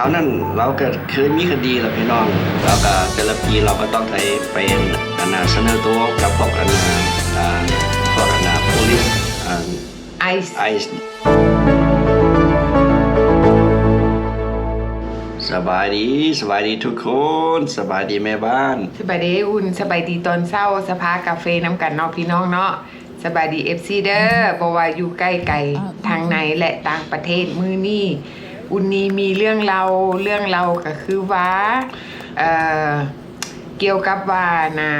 ຕອນນັ້ນລາວກໍເຄີຍມີຄະດີລະພີ່ນ້ອງ ລາວກໍແຕ່ລະປີລາວກໍຕ້ອງໄດ້ໄປອັນນ່າສະເໜີໂຕກັບພວກອັນນ່າ ອ່າ ພວກອັນນ່າ police ອ່າ ICE ICE. ສະບາຍດີ ສະບາຍດີທຸກຄົນ ສະບາຍດີແມ່ບ້ານ ສະບາຍດີອຸ່ນ ສະບາຍດີຕອນເຊົ້າ ສະພາກາເຟນຳກັນເນາະພີ່ນ້ອງເນາະ. ສະບາຍດີ ເອັຟຊີ ເດີ ບໍ່ວ່າຢູ່ໃກ້ໄກ ທັງໃນ ແລະ ຕ່າງປະເທດ. ມື້ນີ້ອຸ່ນນີ້ມີເລື່ອງເລົ່າ ເລື່ອງເລົ່າກໍຄືວ່າ ເອີ ກ່ຽວກັບວ່ານະ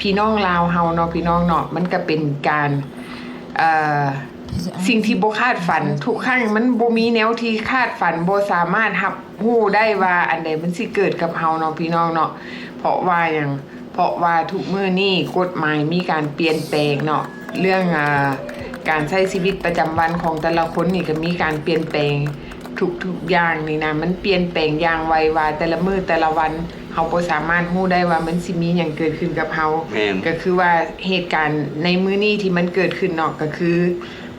ພີ່ນ້ອງລາວເຮົາເນາະ ພີ່ນ້ອງເນາະ ມັນກໍເປັນການ ເອີ ສິ່ງທີ່ບໍ່ຄາດຝັນ. ທຸກຄັ້ງມັນບໍ່ມີແນວທີ່ຄາດຝັນ ບໍ່ສາມາດຮັບຮູ້ໄດ້ວ່າອັນໃດມັນຊິເກີດກັບເຮົາເນາະ ພີ່ນ້ອງເນາະ. ເພາະວ່າຫຍັງ? ເພາະວ່າທຸກມື້ນີ້ກົດໝາຍມີການປ່ຽນແປງເນາະ ເລື່ອງ ອ່າ ການໃຊ້ຊີວິດປະຈຳວັນຂອງແຕ່ລະຄົນນີ້ກໍມີການປ່ຽນແປງ ທຸກໆຢ່າງນີ້ນະ ມັນປ່ຽນແປງຢ່າງໄວວາ ແຕ່ລະມື້ແຕ່ລະວັນ ເຮົາບໍ່ສາມາດຮູ້ໄດ້ວ່າມັນຊິມີຫຍັງເກີດຂຶ້ນກັບເຮົາ. ແມ່ນ. ກໍຄືວ່າເຫດການໃນມື້ນີ້ທີ່ມັນເກີດຂຶ້ນເນາະ ກໍຄື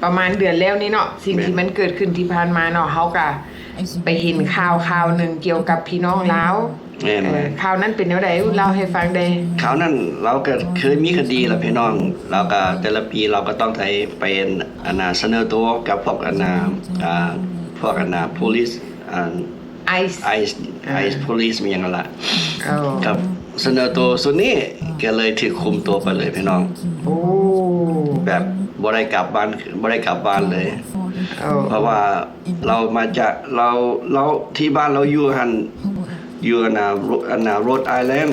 ປະມານເດືອນແລ້ວນີ້ເນາະ ສິ່ງທີ່ມັນເກີດຂຶ້ນທີ່ຜ່ານມາເນາະ ເຮົາກໍໄປເຫັນຂ່າວຂ່າວໜຶ່ງກ່ຽວກັບພີ່ນ້ອງລາວ. ແມ່ນໆ. ເອີ ຂ່າວນັ້ນເປັນແນວໃດ? ເລົ່າໃຫ້ຟັງແດ່ ຂ່າວນັ້ນ. ລາວກໍເຄີຍມີຄະດີລະພີ່ນ້ອງ ລາວກໍແຕ່ລະປີລາວກໍຕ້ອງໄດ້ໄປອັນນ່າສະເໜີໂຕກັບພວກອັນນ່າ ອ່າ ພວກອັນນ່າ police ອັນ ICE ICE ICE police ມີຫຍັງນັ້ນລະ ເອີ ກັບສະເໜີໂຕຊຸດນີ້ ກໍເລີຍຖືກຄຸມຕົວໄປເລີຍພີ່ນ້ອງ. ໂອ້ ແບບບໍ່ໄດ້ກັບບ້ານ ບໍ່ໄດ້ກັບບ້ານເລີຍ. ເອີ ເພາະວ່າ ລາວມາຈາກ ລາວ ລາວ ທີ່ບ້ານລາວຢູ່ຫັ້ນ ຢູ່ອັນນ່າ ໂຣ ອັນນ່າ Rhode Island.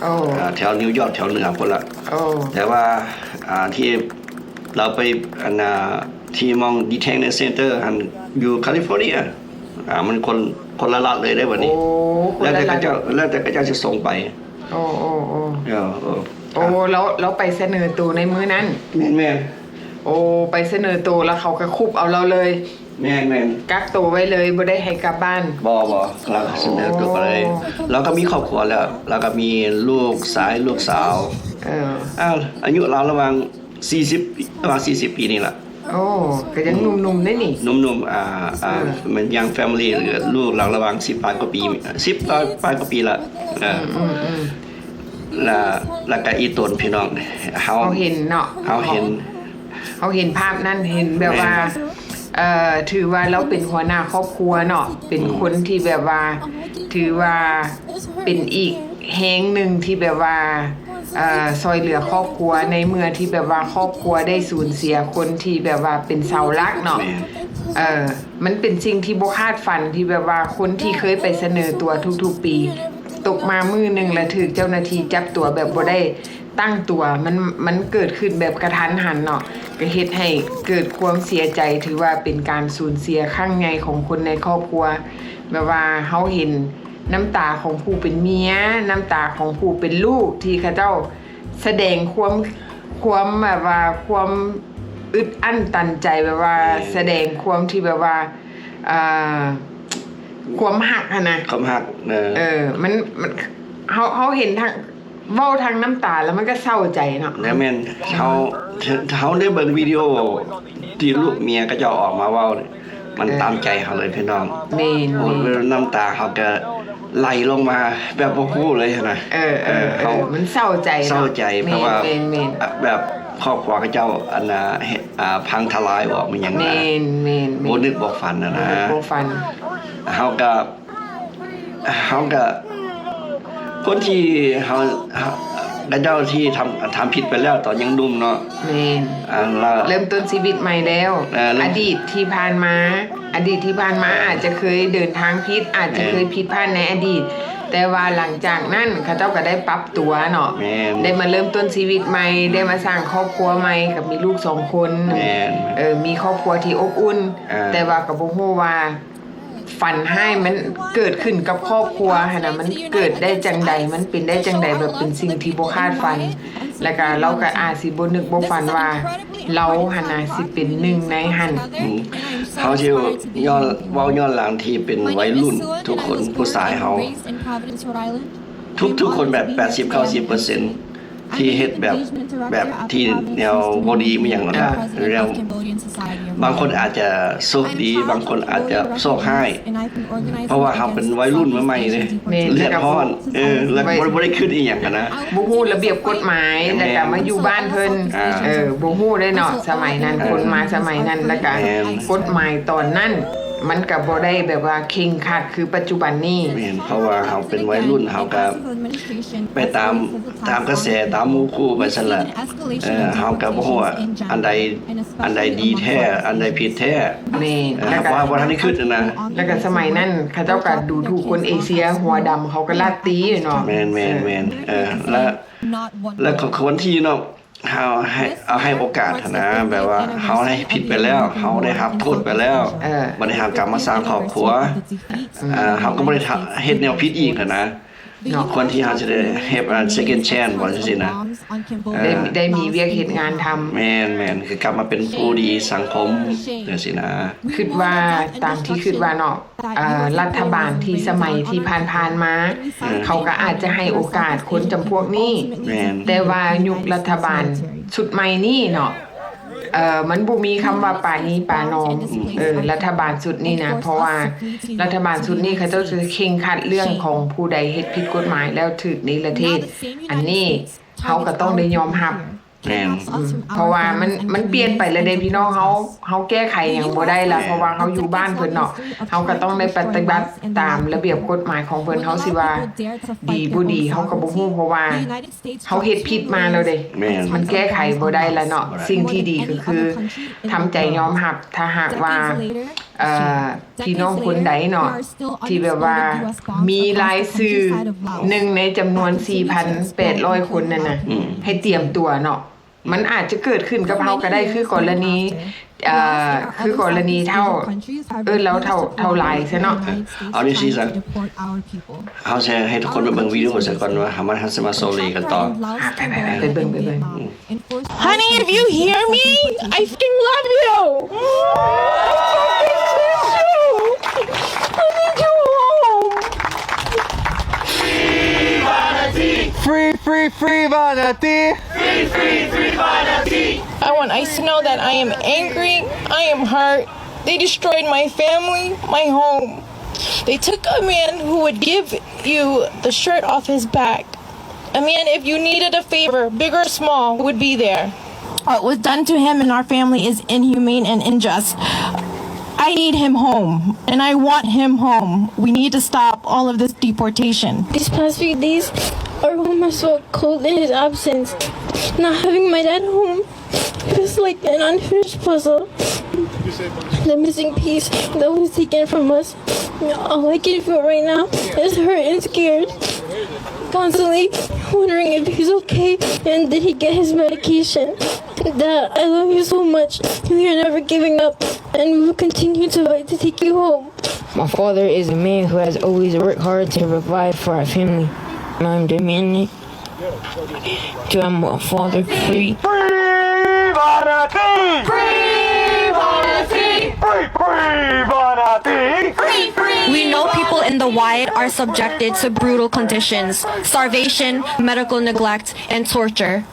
ໂອ້ ອ່າ ແຖວ New York ແຖວເໜືອພຸ້ນລະ. ໂອ້ ແຕ່ວ່າ ອ່າ ທີ່ລາວໄປ ອັນນ່າ ທີ່ໝ່ອງ detention center ຫັ້ນ ຢູ່ California. ອ່າ ມັນຄົນ ຄົນລະລັດເລີຍເດ້ບັດນີ້. ໂອ້ ຄົນລະລັດ ແລ້ວແຕ່ເຂົາເຈົ້າ ແລ້ວແຕ່ເຂົາເຈົ້າຊິສົ່ງໄປ. ໂອ້ ໂອ້ ໂອ້ ເອີ ເອີ ໂອ້ ລາວ ລາວໄປສະເໜີໂຕໃນມື້ນັ້ນ. ແມ່ນໆ. ໂອ້ ໄປສະເໜີໂຕ ແລ້ວເຂົາກໍຄຸບເອົາລາວເລີຍ. ແມ່ນໆ ກັກໂຕໄວ້ເລີຍ ບໍ່ໄດ້ໃຫ້ກັບບ້ານ. ບໍ່ ບໍ່ ລາວສະເໜີໂຕໄປເລີຍ. ໂອ້ ລາວກໍມີຄອບຄົວແລ້ວ ລາວກໍມີລູກຊາຍ ລູກສາວ. ເອີ ອ່າ ອາຍຸລາວລະຫວ່າງສີ່ສິບ ປະມານສີ່ສິບປີນີ້ລະ. ໂອ້ ກໍຍັງໜຸ່ມໆເດ້ນີ້. ໜຸ່ມໆ ອ່າ ອ່າ ເອີ ແມ່ນຍັງ family ຫຼືລູກລາວລະຫວ່າງສິບປາຍກວ່າປີ ສິບປາຍກວ່າປີລະ. ເອີ ອືມໆ ລະ ລະກະອີ່ຕົນພີ່ນ້ອງ ເຮົາ ເຮົາເຫັນເນາະ ເຮົາເຫັນ ເຮົາເຫັນພາບນັ້ນ ເຫັນແບບວ່າ ແມ່ນ ເອີ ຖືວ່າລາວເປັນຫົວໜ້າຄອບຄົວເນາະ ເປັນ ອືມ ຄົນທີ່ແບບວ່າ ຖືວ່າເປັນອີກແຮງໜຶ່ງທີ່ແບບວ່າ ເອີ ຊ່ອຍເຫຼືອຄອບຄົວ ໃນເມື່ອທີ່ແບບວ່າຄອບຄົວໄດ້ສູນເສຍຄົນທີ່ແບບວ່າເປັນເສົາຫຼັກເນາະ. ແມ່ນ. ເອີ ມັນເປັນສິ່ງທີ່ບໍ່ຄາດຝັນ ທີ່ແບບວ່າຄົນທີ່ເຄີຍໄປສະເໜີຕົວທຸກໆປີ ຕົກມາມື້ໜຶ່ງລະຖືກເຈົ້າໜ້າທີ່ຈັບຕົວແບບບໍ່ໄດ້ຕັ້ງຕົວ. ມັນ ມັນເກີດຂຶ້ນແບບກະທັນຫັນເນາະ ກໍເຮັດໃຫ້ເກີດຄວາມເສຍໃຈ ຖືວ່າເປັນການສູນເສຍຄັ້ງໃຫຍ່ຂອງຄົນໃນຄອບຄົວ. ແບບວ່າເຮົາເຫັນ ນ້ຳຕາຂອງຜູ້ເປັນເມຍ ນ້ຳຕາຂອງຜູ້ເປັນລູກ ທີ່ເຂົາເຈົ້າສະແດງຄວາມ ຄວາມແບບວ່າ ຄວາມອຶດອັ້ນຕັນໃຈ ແບບວ່າ ແມ່ນ ສະແດງຄວາມທີ່ແບບວ່າ ເອີ ຄວາມຮັກຫັ້ນນະ ຄວາມຮັກ. ເອີ ເອີ ມັນ ມັນ ເຮົາ ເຮົາເຫັນທັງ ເວົ້າທັງນ້ຳຕາ ແລ້ວມັນກໍເສົ້າໃຈເນາະ. ແມ່ນໆ ເຮົາ ເຮົາໄດ້ເບິ່ງວິດີໂອທີ່ລູກເມຍເຂົາເຈົ້າອອກມາເວົ້ານີ້ ມັນ ເອີ ຕາມໃຈເຮົາເລີຍພີ່ນ້ອງ. ແມ່ນໆ ໂອ້ຍ ນ້ຳຕາເຮົາກໍໄຫຼລົງມາແບບບໍ່ຮູ້ເລີຍຫັ້ນນະ. ເອີ ເອີ ເອີ ເອີ ເຮົາ ມັນເສົ້າໃຈເນາະ ເສົ້າໃຈ ແມ່ນ ເພາະວ່າ ແມ່ນໆ ແບບຄອບຄົວເຂົາເຈົ້າ ອັນນ່າ ເຮັດ ອ່າ ພັງທະລາຍອອກ ມີຫຍັງນະ. ແມ່ນໆໆ ບໍ່ນຶກບໍ່ຝັນຫັ້ນນະ ບໍ່ນຶກບໍ່ຝັນ. ເຮົາກະ ເຮົາກະ ຄົນທີ່ເຮົາ ເຮົາ ເຂົາເຈົ້າທີ່ທຳ ທຳຜິດໄປແລ້ວຕອນຍັງໜຸ່ມເນາະ. ແມ່ນ. ອັນລະ ເລີ່ມຕົ້ນຊີວິດໃໝ່ແລ້ວ. ເອີ ເລີ່ມ ອະດີດທີ່ຜ່ານມາ ອະດີດທີ່ຜ່ານມາ ແມ່ນ ອາດຈະເຄີຍເດີນທາງຜິດ ອາດຈະ ແມ່ນ ເຄີຍຜິດພາດໃນອະດີດ ແຕ່ວ່າຫຼັງຈາກນັ້ນເຂົາເຈົ້າກໍໄດ້ປັບຕົວເນາະ. ແມ່ນ. ໄດ້ມາເລີ່ມຕົ້ນຊີວິດໃໝ່ ອືມ ໄດ້ມາສ້າງຄອບຄົວໃໝ່ ກໍມີລູກສອງຄົນ. ແມ່ນ. ເອີ ມີຄອບຄົວທີ່ອົບອຸ່ນ. ເອີ ແຕ່ວ່າກໍບໍ່ຮູ້ວ່າ ຝັນຮ້າຍມັນເກີດຂຶ້ນກັບຄອບຄົວຫັ້ນນະ ມັນເກີດໄດ້ຈັ່ງໃດ ມັນເປັນໄດ້ຈັ່ງໃດ ແບບເປັນສິ່ງທີ່ບໍ່ຄາດຝັນ ແລ້ວກະລາວກະອາດຊິບໍ່ນຶກບໍ່ຝັນວ່າລາວຫັ້ນນະຊິເປັນໜຶ່ງໃນຫັ້ນ. ອືມ ເຮົາຊິຍ້ອນ ເວົ້າຍ້ອນຫຼັງທີ່ເປັນໄວລຸ້ນ ທຸກຄົນ ຜູ້ຊາຍເຮົາ ທຸກໆຄົນແບບແປດສິບເກົ້າສິບເປີເຊັນ ທີ່ເຮັດແບບ ແບບທີ່ແນວບໍ່ດີ ມີຫຍັງນັ້ນນະ ແລ້ວບາງຄົນອາດຈະໂຊກດີ ບາງຄົນອາດຈະໂຊກຮ້າຍ ເພາະວ່າເຮົາເປັນໄວລຸ້ນມາໃໝ່ເດ້ ແມ່ນ ເລືອດຮ້ອນ ເອີ ແລ້ວກໍບໍ່ ບໍ່ໄດ້ຄິດອີ່ຫຍັງຫັ້ນນະ ບໍ່ຮູ້ລະບຽບກົດໝາຍ ແລ້ວກໍມາຢູ່ບ້ານເພິ່ນ ເອີ ບໍ່ຮູ້ເດ້ເນາະ ສະໄໝນັ້ນ ເອີ ຄົນມາສະໄໝນັ້ນ ແລ້ວກໍ ແມ່ນ ກົດໝາຍຕອນນັ້ນ ມັນກໍບໍ່ໄດ້ແບບວ່າເຄັ່ງຄັດຄືປັດຈຸບັນນີ້ ແມ່ນ ເພາະວ່າເຮົາເປັນໄວລຸ້ນ ເຮົາກໍໄປຕາມ ຕາມກະແສ ຕາມໝູ່ຄູ່ໄປຊັ້ນລະ ເອີ ເຮົາກໍບໍ່ຮູ້ວ່າອັນໃດ ອັນໃດດີແທ້ ອັນໃດຜິດແທ້ ແມ່ນ ເອີ ເຮົາກໍບໍ່ທັນໄດ້ຄິດນະ ແລ້ວກໍສະໄໝນັ້ນເຂົາເຈົ້າກໍດູຖູກຄົນເອເຊຍ ຫົວດຳເຂົາກໍລາດຕີເນາະ ແມ່ນໆໆ ເອີ ແລ້ວ ແລ້ວຄົນທີ່ເນາະ ເຮົາໃຫ້ ເອົາໃຫ້ໂອກາດຫັ້ນນະ ແບບວ່າເຮົາໄດ້ຜິດໄປແລ້ວ ເຮົາໄດ້ຮັບໂທດໄປແລ້ວ ເອີ ບັດນີ້ເຮົາກັບມາສ້າງຄອບຄົວ ເອີ ເຮົາກໍບໍ່ໄດ້ເຮັດແນວຜິດອີກຫັ້ນນະ ເນາະ ຄວນທີ່ເຮົາຈະໄດ້ເຮັດ second chance ບໍ່ ຈັ່ງຊີ້ນະ ເອີ ໄດ້ ໄດ້ມີວຽກເຮັດງານທຳ ແມ່ນໆ ຄືກັບມາເປັນຜູ້ດີສັງຄົມ ຈັ່ງຊີ້ນະ ຄິດວ່າ ຕາມທີ່ຄິດວ່າເນາະ ເອີ ລັດຖະບານທີ່ສະໄໝທີ່ຜ່ານໆມາ ເອີ ເຂົາກໍອາດຈະໃຫ້ໂອກາດຄົນຈຳພວກນີ້ ແມ່ນ ແຕ່ວ່າຍຸກລັດຖະບານຊຸດໃໝ່ນີ້ເນາະ ເອີ ມັນບໍ່ມີຄຳວ່າປານີປານອມ ເອີ ລັດຖະບານຊຸດນີ້ນະ ເພາະວ່າລັດຖະບານຊຸດນີ້ເຂົາເຈົ້າຈະເຄັ່ງຄັດເລື່ອງຂອງຜູ້ໃດເຮັດຜິດກົດໝາຍແລ້ວຖືກເນລະເທດ ອັນນີ້ເຮົາກໍຕ້ອງໄດ້ຍອມຮັບ ແມ່ນ ອືມ ເພາະວ່າມັນ ມັນປ່ຽນໄປແລ້ວເດ້ພີ່ນ້ອງ ເຮົາ ເຮົາແກ້ໄຂຫຍັງບໍ່ໄດ້ລະ ເພາະວ່າເຮົາຢູ່ບ້ານເພິ່ນເນາະ ເຮົາກໍຕ້ອງໄດ້ປະຕິບັດຕາມລະບຽບກົດໝາຍຂອງເພິ່ນ ເຮົາຊິວ່າດີບໍ່ດີ ເຮົາກໍບໍ່ຮູ້ ເພາະວ່າເຮົາເຮັດຜິດມາແລ້ວເດ້ ແມ່ນ ມັນແກ້ໄຂບໍ່ໄດ້ລະເນາະ ສິ່ງທີ່ດີກໍຄືທຳໃຈຍອມຮັບ ຖ້າຫາກວ່າ ເອີ ພີ່ນ້ອງຄົນໃດເນາະ ທີ່ແບບວ່າມີລາຍຊື່ໜຶ່ງໃນຈຳນວນສີ່ພັນແປດຮ້ອຍຄົນນັ້ນນະ ອືມ ໃຫ້ຕຽມຕົວເນາະ ມັນອາດຈະເກີດຂຶ້ນກັບເຮົາກໍໄດ້ ຄືກໍລະນີ ເອີ ຄືກໍລະນີເຖົ້າ ເອີ້ນລາວເຖົ້າ ເຖົ້າຫຼາຍຊະເນາະ ເອີ ເອົາຈັ່ງຊີ້ຊະ ເຮົາຊິໃຫ້ທຸກຄົນໄປເບິ່ງວິດີໂອຊະກ່ອນວ່າ ເຮົາມາ ເຮົາຊິມາໂຊເລກັນຕໍ່ ອ່ະ ໄປໆໆ ໄປເບິ່ງ ໄປເບິ່ງ ອືມ Honey, if you hear me, I fucking love you. I need you home. Free, free, free Vanity. Free, free, free Vanity. I want ICE to know that I am angry. I am hurt. They destroyed my family, my home. They took a man who would give you the shirt off his back. I mean, if you needed a favor, big or small, would be there. What was done to him and our family is inhumane and unjust. I need him home, and I want him home. We need to stop all of this deportation. These past few days, our home has felt cold in his absence. Not having my dad home feels like an unfinished puzzle. The missing piece that was taken from us. All I can feel right now is hurt and scared. Constantly wondering if he's okay and did he get his medication. Dad, I love you so much. We are never giving up, and we will continue to fight to take you home. My father is a man who has always worked hard to provide for our family. And I'm demanding to have my father free. Free Vanity! Free Vanity! Free, free Vanity! Free, free! We know people in the Wyatt are subjected to brutal conditions, starvation, medical neglect, and torture.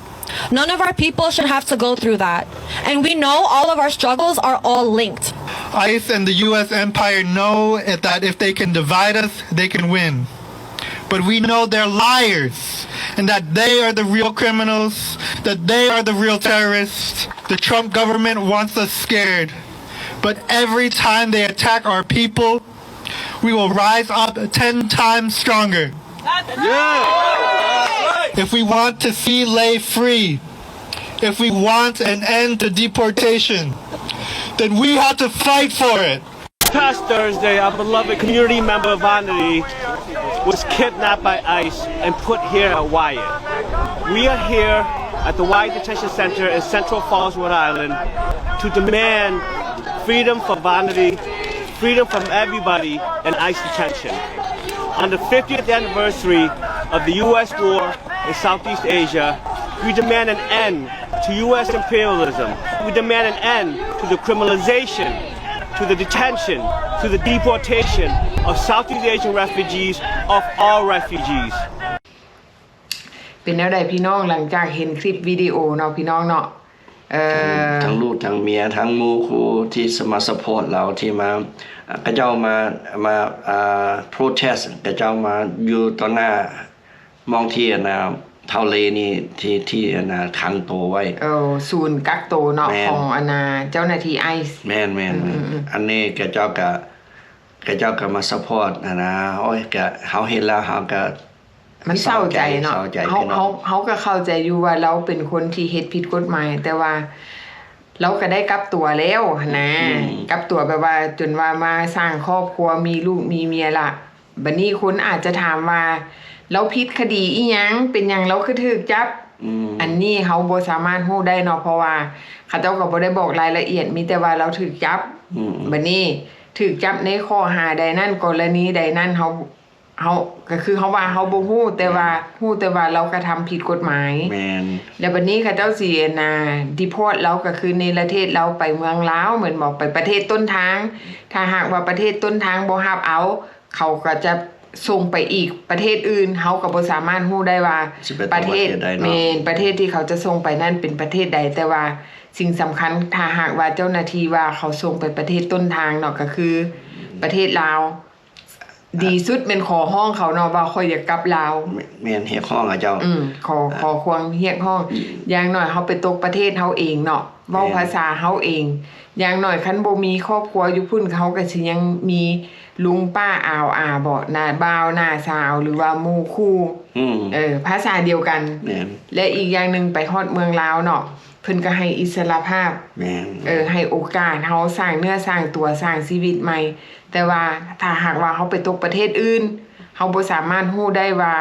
None of our people should have to go through that. And we know all of our struggles are all linked. ICE and the U S empire know that if they can divide us, they can win. But we know they're liars and that they are the real criminals, that they are the real terrorists. The Trump government wants us scared. But every time they attack our people, we will rise up ten times stronger. If we want to see Lei free, if we want an end to deportation, then we have to fight for it. Past Thursday, our beloved community member Vanity was kidnapped by ICE and put here at Wyatt. We are here at the Wyatt Detention Center in Central Falls, Rhode Island, to demand freedom for Vanity, freedom from everybody in ICE detention. On the fiftieth anniversary of the U S war in Southeast Asia, we demand an end to U S imperialism. We demand an end to the criminalization, to the detention, to the deportation of Southeast Asian refugees, of all refugees. ເປັນແນວໃດພີ່ນ້ອງ ຫຼັງຈາກເຫັນຄລິບວິດີໂອເນາະພີ່ນ້ອງເນາະ? ເອີ ທັງລູກທັງເມຍ ທັງໝູ່ຄູ່ທີ່ສະ ມາຊັບພອດລາວ ທີ່ມາ ເຂົາເຈົ້າມາ ມາ ອ່າ ໂປຣເທສ ເຂົາເຈົ້າມາຢູ່ຕໍ່ໜ້າ ໝ່ອງທີ່ອັນນ່າ ທ້າວເລນີ້ ທີ່ ທີ່ອັນນ່າ ຂັງໂຕໄວ້ ເອີ ສູນກັກໂຕເນາະ ແມ່ນ ຂອງອັນນ່າ ເຈົ້າໜ້າທີ່ໄອສ໌ ແມ່ນໆໆ ອືມໆໆ ອັນນີ້ເຂົາເຈົ້າກະ ເຂົາເຈົ້າກະມາຊັບພອດຫັ້ນນະ ໂອ້ຍ ກະເຮົາເຫັນແລ້ວເຮົາກະ ມັນເສົ້າໃຈເນາະ ເສົ້າໃຈ ເຮົາ ເຮົາ ເຮົາກະເຂົ້າໃຈຢູ່ວ່າລາວເປັນຄົນທີ່ເຮັດຜິດກົດໝາຍ ແຕ່ວ່າລາວກະໄດ້ກັບຕົວແລ້ວຫັ້ນນະ ອືມ ກັບຕົວແບບວ່າຈົນວ່າມາສ້າງຄອບຄົວ ມີລູກມີເມຍລະ ບາດນີ້ຄົນອາດຈະຖາມວ່າ ລາວຜິດຄະດີອີ່ຫຍັງ? ເປັນຫຍັງລາວຄືຖືກຈັບ? ອືມ ອັນນີ້ເຮົາບໍ່ສາມາດຮູ້ໄດ້ເນາະ ເພາະວ່າເຂົາເຈົ້າກະບໍ່ໄດ້ບອກລາຍລະອຽດ ມີແຕ່ວ່າລາວຖືກຈັບ ອືມ ບາດນີ້ຖືກຈັບໃນຂໍ້ຫາໃດນັ້ນ ກໍລະນີໃດນັ້ນ ເຮົາ ເຮົາ ກະຄືເຮົາວ່າເຮົາບໍ່ຮູ້ ແຕ່ວ່າ ແມ່ນ ຮູ້ແຕ່ວ່າລາວກະທຳຜິດກົດໝາຍ ແມ່ນ ແລ້ວບາດນີ້ເຂົາເຈົ້າຊິອັນນ່າ ດີພອດລາວ ກະຄືເນລະເທດລາວໄປເມືອງລາວແມ່ນບໍ່? ໄປປະເທດຕົ້ນທາງ ຖ້າຫາກວ່າປະເທດຕົ້ນທາງບໍ່ຮັບເອົາ ເຂົາກະຈະສົ່ງໄປອີກປະເທດອື່ນ ເຮົາກະບໍ່ສາມາດຮູ້ໄດ້ວ່າ ຊິໄປຕໍ່ປະເທດໃດເນາະ ປະເທດ ແມ່ນ ປະເທດທີ່ເຂົາຈະສົ່ງໄປນັ້ນເປັນປະເທດໃດ ແຕ່ວ່າສິ່ງສຳຄັນ ຖ້າຫາກວ່າເຈົ້າໜ້າທີ່ວ່າເຂົາສົ່ງໄປປະເທດຕົ້ນທາງເນາະ ກະຄື ອືມ ປະເທດລາວ ອ່າ ດີສຸດແມ່ນຂໍຮ້ອງເຂົາເນາະວ່າຂ້ອຍຢາກກັບລາວ ແມ່ນ ຮຽກຮ້ອງເຂົາເຈົ້າ ອືມ ຂໍ ອ່າ ຂໍຄວາມຮຽກຮ້ອງ ອືມ ຢ່າງໜ້ອຍເຮົາໄປຕົກປະເທດເຮົາເອງເນາະ ເວົ້າ ແມ່ນ ພາສາເຮົາເອງ ຢ່າງໜ້ອຍຄັນບໍ່ມີຄອບຄົວຢູ່ພຸ້ນ ເຮົາກະຊິຍັງມີລຸງປ້າອາວອາບໍ ນ້າບ່າວນ້າສາວ ຫຼືວ່າໝູ່ຄູ່ ອືມ ເອີ ພາສາດຽວກັນ ແມ່ນ ແລະ ອີກຢ່າງໜຶ່ງໄປຮອດເມືອງລາວເນາະ ເພິ່ນກະໃຫ້ອິດສະຫຼະພາບ ແມ່ນ ເອີ ໃຫ້ໂອກາດເຮົາສ້າງເນື້ອສ້າງຕົວ ສ້າງຊີວິດໃໝ່ ແຕ່ວ່າຖ້າຫາກວ່າເຮົາໄປຕົກປະເທດອື່ນ ເຮົາບໍ່ສາມາດຮູ້ໄດ້ວ່າ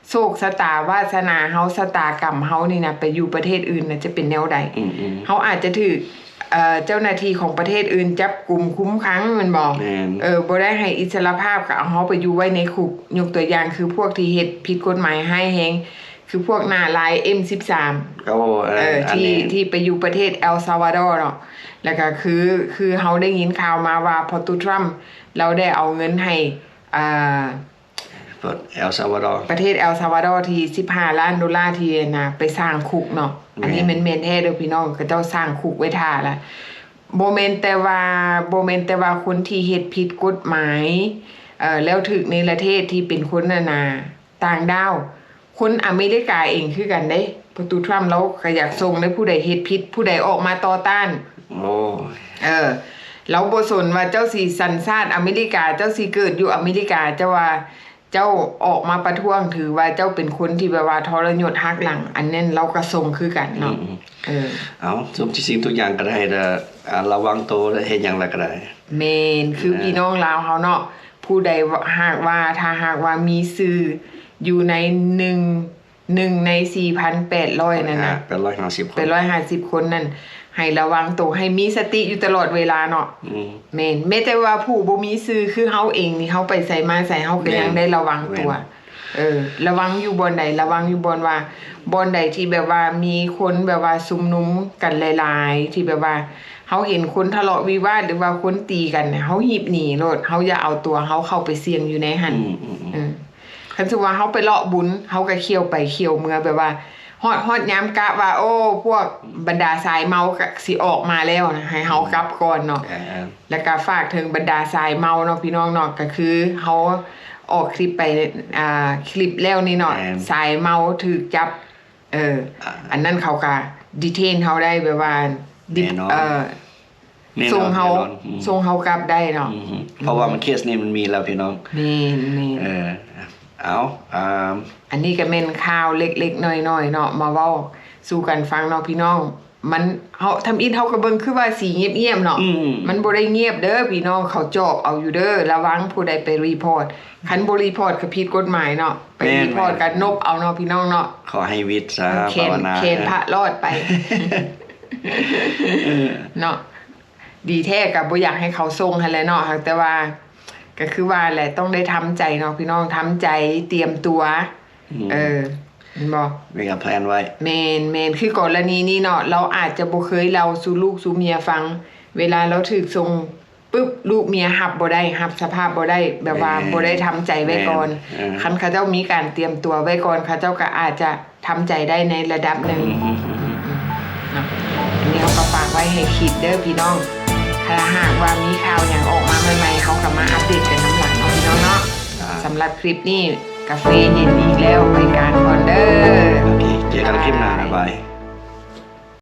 ໂຊກຊະຕາວາສະໜາເຮົາ ຊະຕາກຳເຮົານີ້ນະ ໄປຢູ່ປະເທດອື່ນນະ ຈະເປັນແນວໃດ ອືມໆ ເຮົາອາດຈະຖືກ ເອີ ເຈົ້າໜ້າທີ່ຂອງປະເທດອື່ນຈັບກຸມຄຸມຂັງແມ່ນບໍ່? ແມ່ນ ເອີ ບໍ່ໄດ້ໃຫ້ອິດສະຫຼະພາບ ກະເອົາເຮົາໄປຢູ່ໄວ້ໃນຄຸກ ຍົກຕົວຢ່າງຄືພວກທີ່ເຮັດຜິດກົດໝາຍຮ້າຍແຮງ ຄືພວກໜ້າລາຍ ເອັມສິບສາມ ໂອ້ ເອີ ທີ່ ທີ່ໄປຢູ່ປະເທດແອລຊາວາດໍເນາະ ແລ້ວກະຄື ຄືເຮົາໄດ້ຍິນຂ່າວມາວ່າ ພໍ່ຕູ້ທຣຳ ລາວໄດ້ເອົາເງິນໃຫ້ ອ່າ ປະເທດແອລຊາວາດໍ ປະເທດແອລຊາວາດໍທີ່ສິບຫ້າລ້ານໂດລາທີ່ນະ ໄປສ້າງຄຸກເນາະ ແມ່ນ ອັນນີ້ແມ່ນ ແມ່ນແທ້ເດີພີ່ນ້ອງ ເຂົາເຈົ້າສ້າງຄຸກໄວ້ຖ້າລະ ບໍ່ແມ່ນແຕ່ວ່າ ບໍ່ແມ່ນແຕ່ວ່າຄົນທີ່ເຮັດຜິດກົດໝາຍ ເອີ ແລ້ວຖືກເນລະເທດທີ່ເປັນຄົນອັນນ່າ ຕ່າງດ້າວ ຄົນອາເມລິກາເອງຄືກັນເດ້ ພໍ່ຕູ້ທຣຳລາວກະຢາກສົ່ງເດ້ ຜູ້ໃດເຮັດຜິດ ຜູ້ໃດອອກມາຕໍ່ຕ້ານ ໂອ້ ເອີ ລາວບໍ່ສົນວ່າເຈົ້າຊິສັນຊາດອາເມລິກາ ເຈົ້າຊິເກີດຢູ່ອາເມລິກາ ເຈົ້າວ່າ ເຈົ້າອອກມາປະທ້ວງ ຖືວ່າເຈົ້າເປັນຄົນທີ່ແບບວ່າທໍລະຍົດຫັກຫຼັງ ອັນນັ້ນລາວກະສົ່ງຄືກັນເນາະ ອືມ ເອີ ເອົາ ທຸກສິ່ງທຸກຢ່າງກະໄດ້ ລະ ອ່າ ລະວັງໂຕ ເຮັດຫຍັງລະກະໄດ້ ແມ່ນ ຄື ອ່າ ພີ່ນ້ອງລາວເຮົາເນາະ ຜູ້ໃດຫາກວ່າ ຖ້າຫາກວ່າມີຊື່ຢູ່ໃນໜຶ່ງ ໜຶ່ງໃນສີ່ພັນແປດຮ້ອຍນັ້ນນະ ແປດຮ້ອຍຫ້າສິບຄົນ ແປດຮ້ອຍຫ້າສິບຄົນນັ້ນ ໃຫ້ລະວັງໂຕ ໃຫ້ມີສະຕິຢູ່ຕະຫຼອດເວລາເນາະ ອືມ ແມ່ນ ແມ້ແຕ່ວ່າຜູ້ບໍ່ມີຊື່ຄືເຮົາເອງນີ້ ເຮົາໄປໃສມາໃສ ເຮົາກະຍັງໄດ້ລະວັງຕົວ ແມ່ນ ເອີ ລະວັງຢູ່ບ່ອນໃດ ລະວັງຢູ່ບ່ອນວ່າ ບ່ອນໃດທີ່ແບບວ່າມີຄົນແບບວ່າຊຸມນຸມກັນຫຼາຍໆ ທີ່ແບບວ່າເຮົາເຫັນຄົນທະເລາະວິວາດ ຫຼືວ່າຄົນຕີກັນ ເຮົາຮີບໜີໂລດ ເຮົາຢ່າເອົາຕົວເຮົາເຂົ້າໄປສ່ຽງຢູ່ໃນຫັ້ນ ອືມໆໆ ເອີ ຄັນສົມມຸດວ່າເຮົາໄປເລາະບຸນ ເຮົາກະຂ້ຽວໄປຂ້ຽວເມືອ ແບບວ່າຮອດ ຮອດຍາມກະວ່າ ໂອ້ ພວກບັນດາຊາຍເມົາກະຊິອອກມາແລ້ວນະ ໃຫ້ເຮົາ ອືມ ກັບກ່ອນເນາະ ເອີ ແລ້ວກະຝາກເຖິງບັນດາຊາຍເມົາເນາະ ພີ່ນ້ອງເນາະ ກະຄືເຮົາອອກຄລິບໄປ ອ່າ ຄລິບແລ້ວນີ້ເນາະ ແມ່ນ ຊາຍເມົາຖືກຈັບ ເອີ ອ່າ ອັນນັ້ນເຂົາກະດີເທນເຮົາໄດ້ ແບບວ່າ ແນ່ນອນ ເອີ ແນ່ນອນ ສົ່ງເຮົາ ແນ່ນອນ ອືມ ສົ່ງເຮົາກັບໄດ້ເນາະ ອືມ ເພາະວ່າມັນ ເຄສນີ້ມັນມີແລ້ວພີ່ນ້ອງ ແມ່ນໆ ເອີ ເອົາ ອ່າ ອັນນີ້ກະແມ່ນຂ່າວເລັກໆນ້ອຍໆເນາະ ມາເວົ້າສູ່ກັນຟັງເນາະພີ່ນ້ອງ ມັນ ເຮົາ ທຳອິດເຮົາກະເບິ່ງຄືວ່າຊິງຽບໆເນາະ ອືມ ມັນບໍ່ໄດ້ງຽບເດີພີ່ນ້ອງ ເຂົາຈອບເອົາຢູ່ເດີ ລະວັງຜູ້ໃດໄປຣີພອດ ຄັນບໍ່ຣີພອດກະຜິດກົດໝາຍເນາະ ໄປ ແມ່ນໆ ຣີພອດກະນົບເອົາເນາະພີ່ນ້ອງເນາະ ຂໍໃຫ້ວິດຊະ ພາວະນາ ແຂນພະລອດໄປ ເອີ ເນາະ ດີແທ້ກະບໍ່ຢາກໃຫ້ເຂົາສົ່ງຫັ້ນແຫຼະເນາະ ຫາກແຕ່ວ່າ ກະຄືວ່າແຫຼະ ຕ້ອງໄດ້ທຳໃຈເນາະພີ່ນ້ອງ ທຳໃຈ ຕຽມຕົວ ອືມ ເອີ ແມ່ນບໍ່? ມີການແພລນໄວ້ ແມ່ນໆ ຄືກໍລະນີນີ້ເນາະ ລາວອາດຈະບໍ່ເຄີຍເລົ່າສູ່ລູກສູ່ເມຍຟັງ ເວລາລາວຖືກສົ່ງປຶບ ລູກເມຍຮັບບໍ່ໄດ້ ຮັບສະພາບບໍ່ໄດ້ ແບບວ່າ ແມ່ນ ບໍ່ໄດ້ທຳໃຈໄວ້ກ່ອນ ແມ່ນ ເອີ ຄັນເຂົາເຈົ້າມີການຕຽມຕົວໄວ້ກ່ອນ ເຂົາເຈົ້າກະອາດຈະ ທຳໃຈໄດ້ໃນລະດັບໜຶ່ງ ອືມໆໆ ເນາະ. ອັນນີ້ເຮົາກໍຝາກໄວ້ໃຫ້ຄິດເດີພີ່ນ້ອງ ຖ້າຫາກວ່າມີຂ່າວຫຍັງອອກມາໃໝ່ໆ ເຮົາກໍມາອັບເດດກັນນຳຫຼັງເນາະພີ່ນ້ອງເນາະ. ສຳລັບຄລິບນີ້ ກາເຟເຢັນອີກແລ້ວ ໄປການກ່ອນເດີ. ໂອເຄ ເຈີກັນຄລິບໜ້າ ບາຍບາຍ.